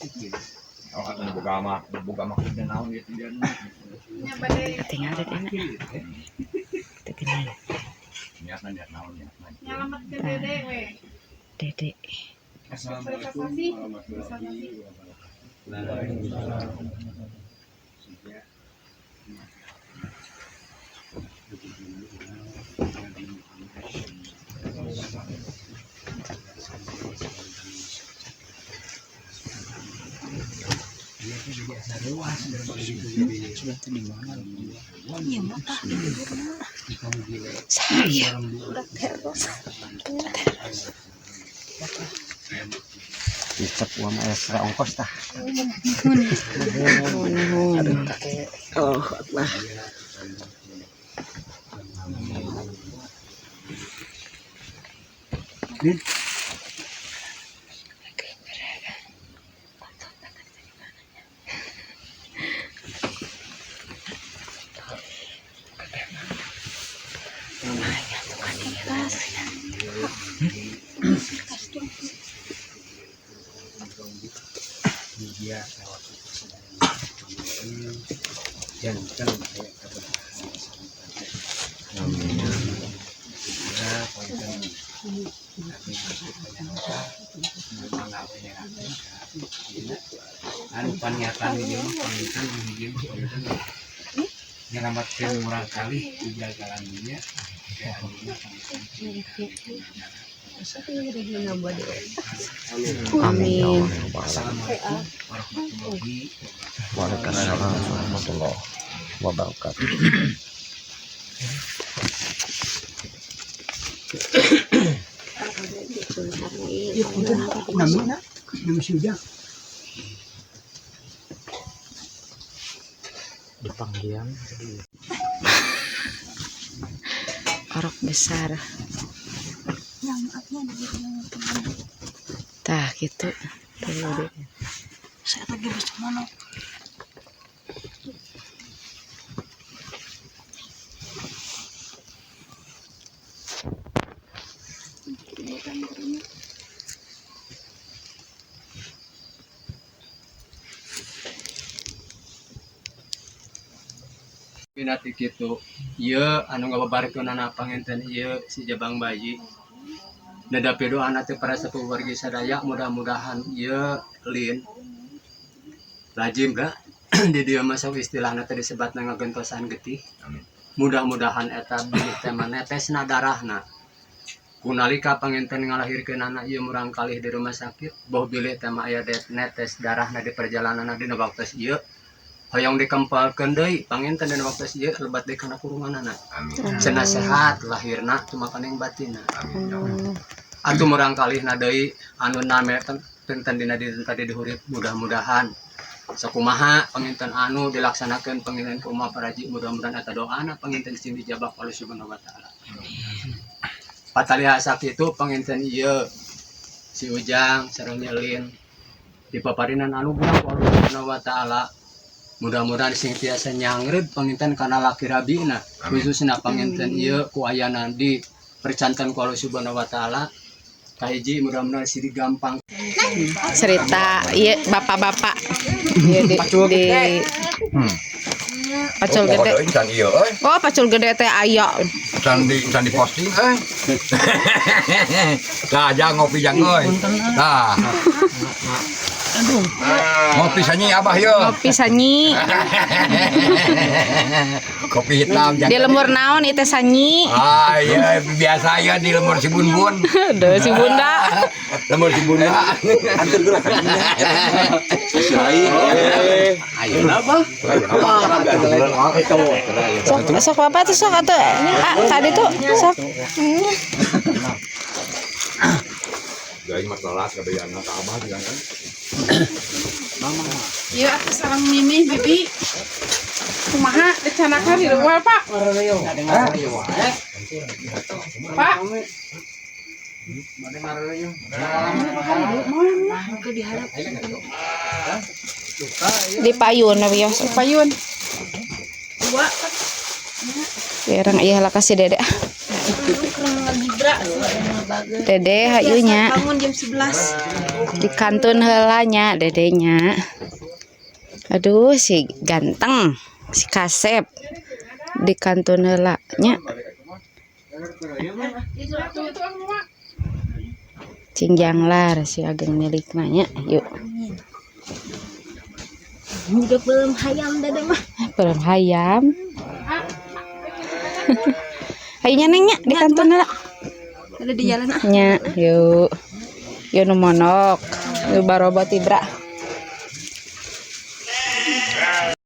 Oh, atuh boga maksudna naon gitu dia. Tinggal deh enak. Itu gini. Niatna niat naon niatna. Nyelametkeun Dede we. Dede. Assalamualaikum warahmatullahi wabarakatuh. Saya udah terus. Dicep uang ekstra ongkos tah. Nuhun. Oh, Allah. Jantan aya kaberkahan. Ya, konten anu paniatan di dieu mah panginten di dieu mah panginten nyelametkeun murang kali di jagalan dunya ya anjeunna panginten. Amin. Assalamualaikum warahmatullahi wabarakatuh. Waalaikumsalam warahmatullahi wabarakatuh. Namina, nama si Ujang. Di panggilan. Orok besar. Tah gitu. Tuh, deh. Saya lagi bersama. Pinati kitu ieu anu ngababarkeunana panginten ieu si Jabang Bayi dadapi doana teh para sepuh wargi sadaya, mudah-mudahan ieu lin lazim ga di dieu mah sok istilahna teh disebatna ngagentosan getih. Mudah-mudahan eta bilih teh manetesna darahna kunalika panginten ngalahirkeun anak ieu murang kalih di rumah sakit, boh bilih teh mah aya netes darahna di perjalananna dina waktu ieu hoyong dikempalkeun deui panginten dina waktu ieu lebat deui kana kurunganana. Amin. Cenah sehat lahirna cuma paning batinna. Amin ya Allah. Atuh murang kalihna deui anu name tenten dina dinten tadi dihurip, mudah-mudahan sakumaha panginten anu dilaksanakeun panginten ku Uma Paraji, mudah-mudahan eta doana panginten sing dijabah Allah Subhanahu wa taala. Pataliha sakitu panginten ieu si Ujang sareng Nyelin dipaparinan anugerah ku Allah Subhanahu wa taala, mudah-mudahan sing tiasa nyangreud panginten kana laki rabina, khususna panginten ieu ku ayana di percanten ku Allah Subhanahu wa taala. Kahiji, mudah-mudahan sing gampang. Cerita iya bapak-bapak. Iya di pacul Oh, gede. deui can ieu euy. Oh, pacul gede teh aya. Can di posting euy. Tah, jang ngopi jang euy. Tah. Ngopi sanyi abah ye. Ngopi sanyi. Kopi hitam jang. Di lembur naon itu sanyi? Ah iya, biasa ya di lembur si Bun Bun. Duh, si Bunda. Lembur si Bunda. Antur geura ka dinya. Ayeuna bah. Sok, sok bapak tuh sok atau ah tadi tuh sok. Jadi masalah kabayana ka abah juga kan. Iya, aku sareng Mimi, Bibi. Kumaha dicanakan di luar, Pak? Pak. Di payun ya. Payun. Dua. Sekarang iya lah kasih Dede. Dede hayu nya. Bangun jam 11. Di kantun heula nya dedenya. Aduh, si ganteng, si kasep di kantun heula nya. Cingjanglar si ageng milikna nya. Yuk. Juga belum hayam dede mah. Belum hayam. Hayu nya, Neng, nya di kantun heula. Ada di jalan ah. Nya, yuk. Yuk nu monok. Yuk barobot Ibra.